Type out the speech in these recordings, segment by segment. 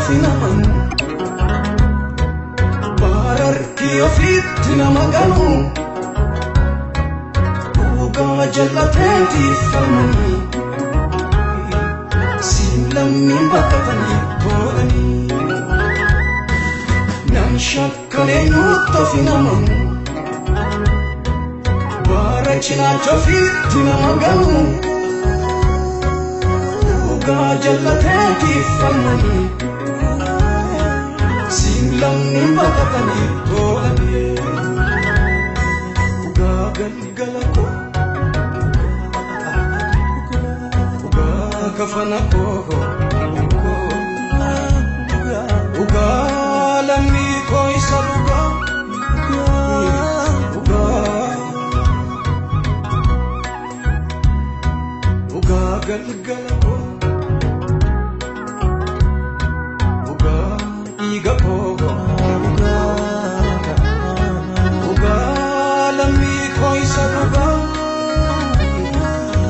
of naman Bararki ofitti nama ganu Dhugaa jallateetiif falmanii Siin lammiin baqatanii toolanii Nam shakkan eenyutti of naman Bara cinaacha ofiitti nama ganu Dhugaa jallateetiif falmanii Siin lammiin baqatanii toolanii Dhugaa galgala koo Dhugaa kafana koo Dhugaa lammii koo isa dhugaa Dhugaa Dhugaa galgala koo Dhugaa dhiiga koo Dhugaa lammii koo isa dhugaa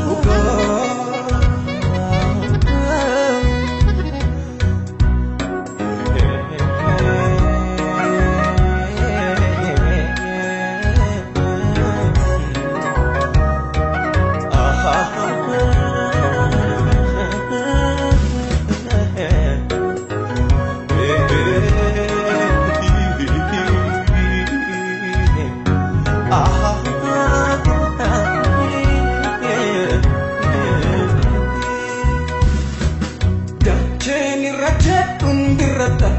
Dhugaa Dacheen irra jedhuun birradha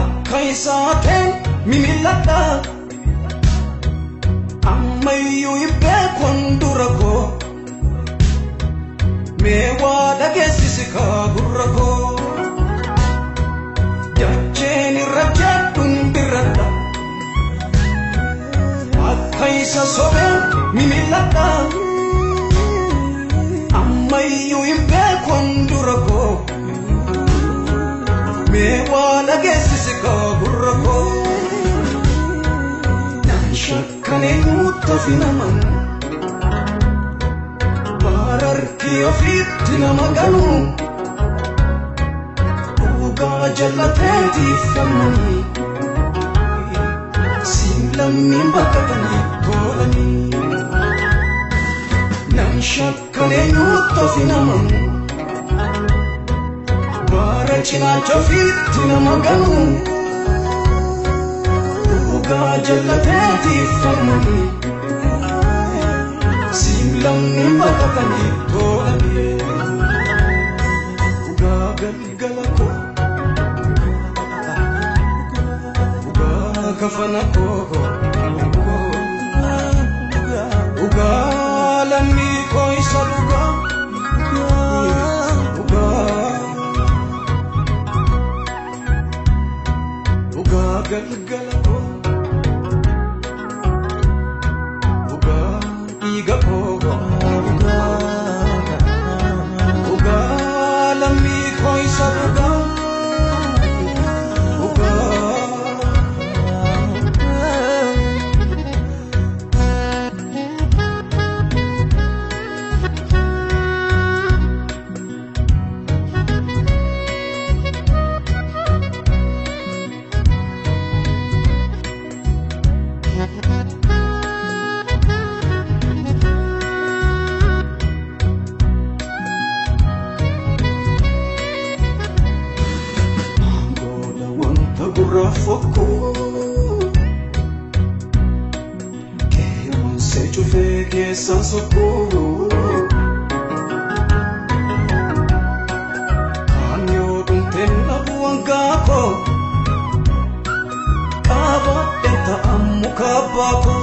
Akka isaateen mimilladha Ammayyuu hin beekon dura koo Mee waa dhageessisi kaa gurra koo Dacheen irra jedhuun birradha Akka isa sobeen mimilladha Ammayyuu hin beekon dura koo Mee waa dhageessisi kaa gurra koo Nan shakkan eenyutti of naman Bararki ofiitti nama ganu Dhugaa jallateetiif falmanii Siin lammiin baqatanii toolanii Nan shakkan eenyutti of naman Bara cinaacha ofiitti nama ganu Dhugaa jallateetiif falmanii Siin lammiin baqatanii toolanii Dhugaa galgala koo Dhugaa kafana koo Dhugaa lammii koo isa dhugaa Dhugaa Dhugaa galgala koo Dhugaa dhiiga koo Dhugaa lammii koo isa dhugaa Dhugaa Gooda wanta gurraaf fokkuu Qeewwansee cufee keessaan sokkuu Kaan yoo dhumteen dhabu hangaa koo Qaabadheen ta'an muka abbaa koo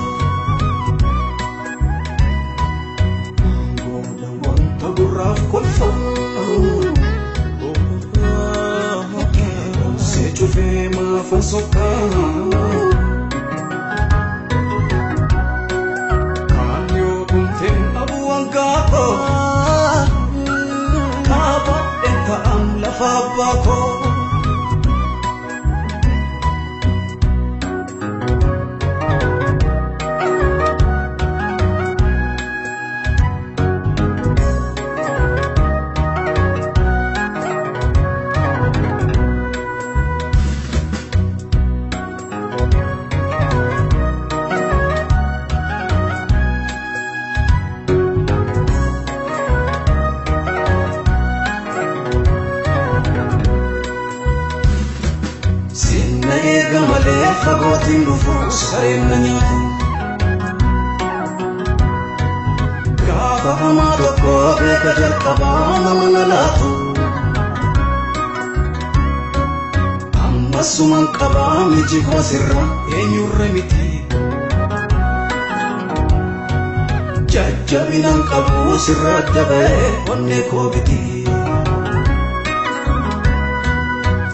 Gooda wanta gurraaf kolfuu Qeewwansee cufee maafan sokkaa Kaan yoo dhumteen dhabu hangaa koo Qaabadheen ta'an lafa abbaa koo Fagootiin dhufu sareen na nyaatu. Gaafa hamaa tokko beeka jalqabaa nama na laatu. Ammasumaan qabaa miji koo sirra eenyurra miti. Jajjabinaan qabu sirra adda ba'ee onnee koo biti.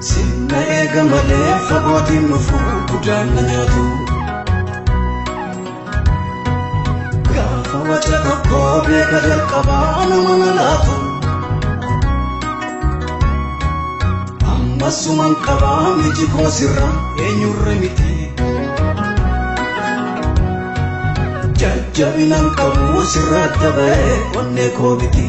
Sinna eega malee fagootiin dhufu guddaan na nyaatu. Gaafa waca tokko beeka jalqabaa nama na laatu. Ammasumaan qabaa miji koo sirra eenyurra miti. Jajjabinaan qabu sirra adda ba'ee onnee koo biti.